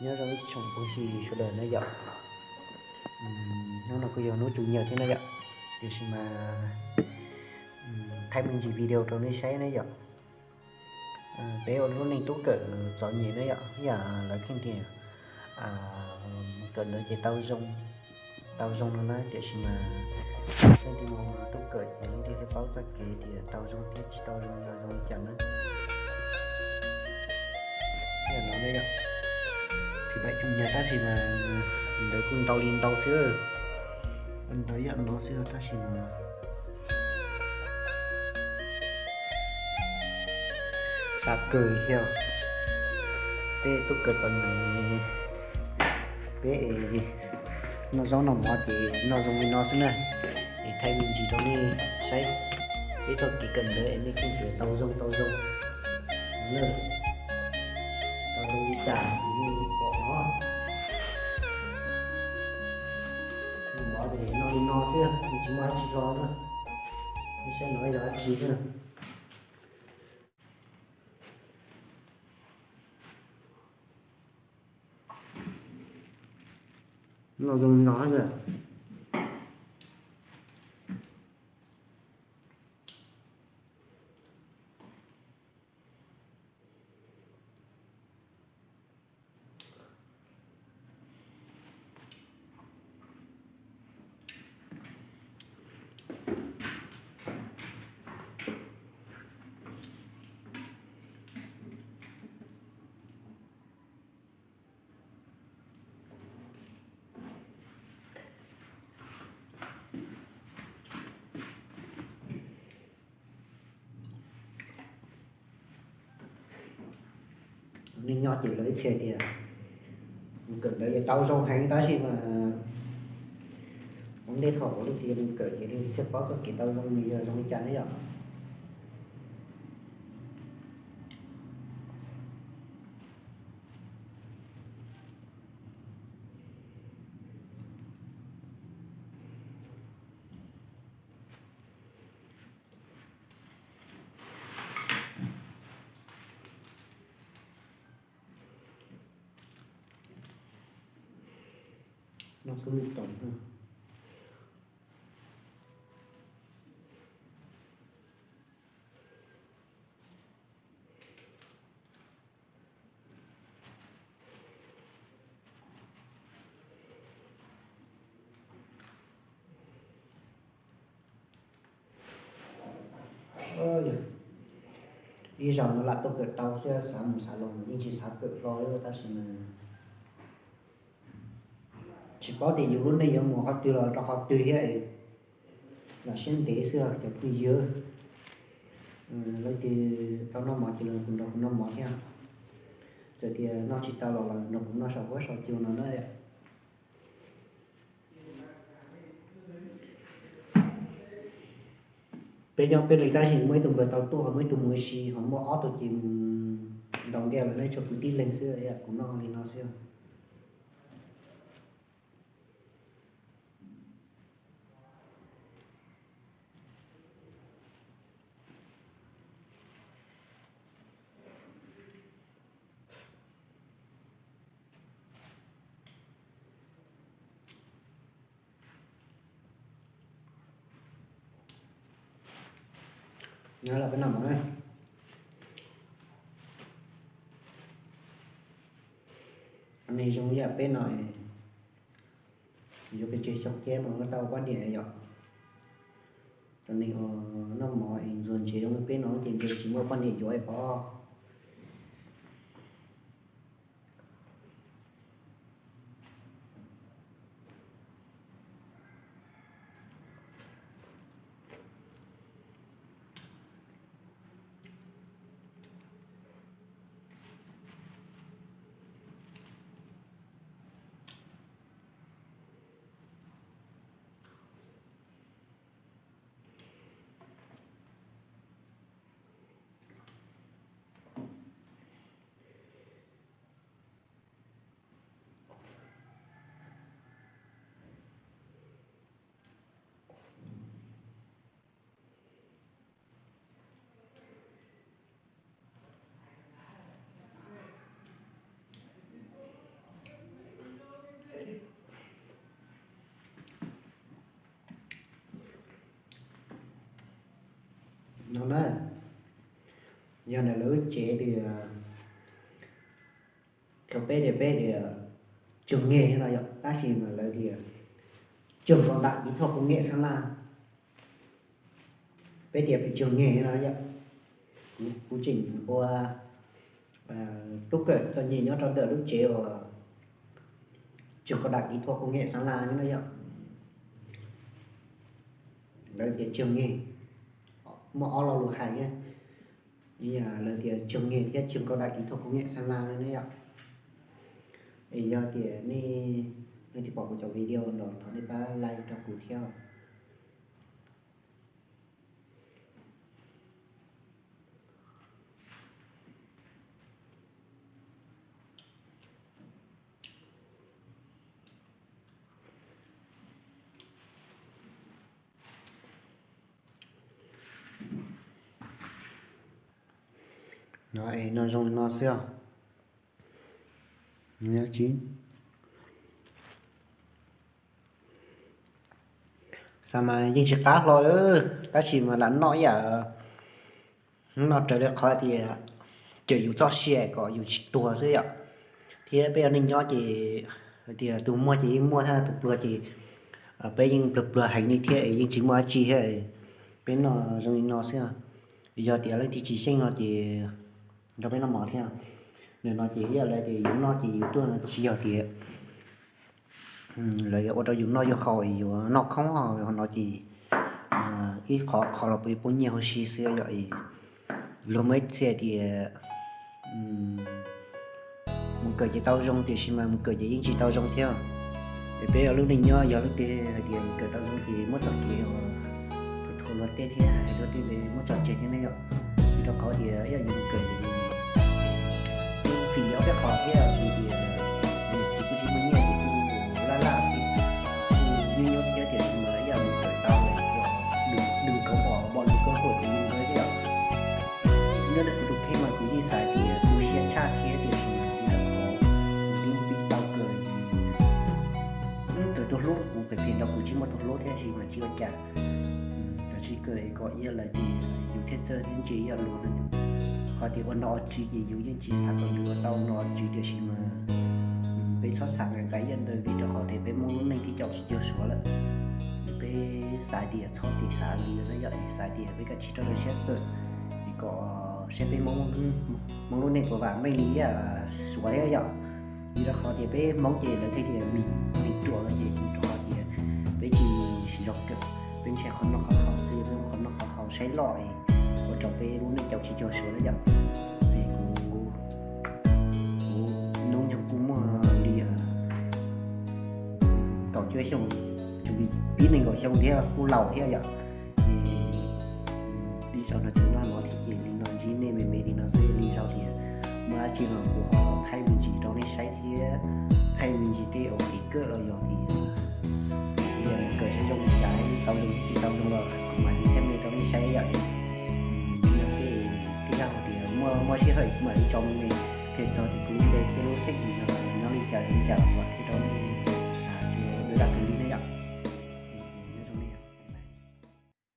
Nyob zoo ib tsoom phooj ywg sawv daws na yom. Hnub no kuj yog hnub Tsum Nyaj thiab na yom, tiam sis mas thaij me ntsis video rau nej saib na yom. Peb ua lub neej tub kawm txom nyem na yom, yam lawv kheej tias kawm ntawv ces tau zoo, tau zoo no na, tiam sis mas leej twg mus tub kawm ces leej twg thiaj paub txoj kev tias tau zoo thiab tsis tau zoo los zoo li cas na. Yam no na yom, thib peb Tsum Nyaj tab sis mas ntawv kuj ntau li ntau xwb, ntawv yam no xwb tab sis mas xav kawg thiab. Peb tub kawm txom nyem, peb es noj zaub noj mov ces noj zoo li no xwb na. Es thaij me ntsis rau nej saib peb txoj kev kawm ntawv es nej kheej tias tau zoo tau zoo na, tau zoo li cas nej pom no. Noj mov ces noj li no xwb, tsis muaj dab tsi hlo na. Nej saib no yog dab tsi na. Noj zoo li no na. Neej nyob ces lawv ib txhia tias mus kawm ntawv ces tau zoo heev tab sis mas ua ntej thaum ua leej twg mus kawm ces leej twg thiaj paub txoj kev tau zoo nws yog zoo li cas na yom. Noj xub lwj toom. Ib zaug no lam tuaj kawm tau xwb, xav mus xav los yeej tsis xav kawm hlo li tab sis mas tsis paub tias yus lub neej yuav mus qhov twg los rau qhov twg thiab. Lam siab ntev xwb cov phooj ywg. Leej twg tau noj mov ces los nrog kuv noj mov thiab. Txawm tias noj tsis tau los los nrog kuv noj saum huab saum cua no na. Peb nyob peb li tab sis muaj ib tug npawg tau tuaj ho muaj ib tug mus ua si ho muaj ob tug ces mus ntaus ntiaj lawm ne, tshuav kuv tib leeg xwb, kuv noj li no xwb. Nyob los peb noj mov na. Neeg zoo yam peb no yuav pes tsawg xyoo thiab mas muaj tau poj niam yom. Cov neeg uas noj mov es ntxuag ntsev zoo li peb no ces ntshe tsis muaj poj niam yuav pob. No na, yog ntawm lawv lub tsev tias, thaum peb tias peb tias trường nghề no yom, tab sis mas lawv tias trường cao đẳng kỹ thuật công nghệ Sơn La. Peb tias peb trường nghề no yom. Kuv tseem ua trúc kawm txom nyem nyob rau ntawm lub tsev uas trường cao đẳng kỹ thuật công nghệ Sơn La no yom. Lawv tias trường nghề, muaj ob lo lus hais thiab. Lawv tias trường nghề thiab trường cao đẳng kỹ thuật công nghệ Sơn La no ne yom. Es yog tias nej, nej twb pom kuv cov video no thov nej pab like rau kuv thiab. No es no zoo li no xwb os. Xav mas yeej tsis qab hlo li, tab sis mas lam noj ib yam no raws li qhov tias cawm yus txoj sia kom yus tsis tuag xwb yom. Thiab peb ua neej nyob ces hais tias tus muaj ces yeej muaj thiab, tus pluag ces peb yeej pluag pluag heev li thiab es yeej tsis muaj dab tsi thiab. Peb noj zoo li no xwb. Yog tias leej twg tsis xyeej no ces nrog peb noj mov thiab. Nim no ces ib yam li tias yus noj ces yus tuaj no tsis yog tias lawv yuav ua rau yus noj yus haus es yuav noj khoob no ces ib qho kho los peb pub nyiaj huv si xwb yom. Luag muaj ib txhia tias mus kawm ces tau zoo, tiam sis mas mus kawm ces yeej tsis tau zoo thiab. Es peb ua lub neej nyob yog leej twg hais tias mus kawm tau zoo ces muab txoj kev uas thuam luag tej thiab hais luag tej muab tso tseg thiab ne yom. Vim rau qhov tias ib yam yus mus kawm ces tsis yog ob peb qho thiab, vim tias nws tsis, kuj tsis muaj nyiaj ces kuj laj laj thiab, kuj nyuaj nyuaj thiab, tiam sis mas ib yam mus kawm tau lawm, đừng có bỏ lỡ cơ hội của mình thiab yom. Nyob ntawm kuv tus kheej mas kuv yeej xav tias tu siab tshaj thiab, tiam sis mas vim rau qhov kuv twb pib tau kawm, kawm tus hlub, kuv phem phem rau kuv tsis muaj tus hlub thiab, tiam sis mas tsis ua cas. Kav tsij kawm kom ib yam li tias yus thiaj txawj thiab ntse ib yam luag no. Qhov tias ua nom ua tswv ces yus yeej tsis xav kom yus ua tau nom ua tswv, tiam sis mas peb txhob xav nqaim nqaim ib yam ntawd, vim rau qhov tias peb Hmoob lub neej twb caum tsis cuag Suav lawm. Peb xav tias txhob tias xav li no yom, xav tias peb kav tsij rau rau siab kawm, es kom saib peb Hmoob, Hmoob lub neej puas vam meej li ib yam Suav thiab yom. Vim rau qhov tias peb Hmoob ces lawv thiaj tias neeg ruam no ces vim rau qhov tias peb tsis siv zog kawm, peb ntshai qhov noj qhov haus xwb, peb muab qhov noj qhov haus saib loj es ua rau peb lub neej caum tsis cuag Suav na yom. Es kuv, kuv hnub nyoog kuj muaj li kaum cuaj xyoo, tsis li pib nees nkaum xyoo thiab, kuj laus thiab yom. Es li zaum no tseem noj mov thiab ces li no ntsib nej me me li no xwb, li zaum tias muaj dab tsi los kuv ho thaij me ntsis rau nej saib thiab, thaij me ntsis tej uas kev kawm los yog tias mus kawm saib zoo li cas, tau zoo tsis tau zoo los kuv mam li thaij me rau nej saib yom. Li no xwb, tej zaum tias muaj, muaj sij hawm kuv mam li tso me me thiab txog tias kuv lub npe thiab lub xeem nyob li cas li cas kuv mam thaij rau nej. Tsuas ua dab tsi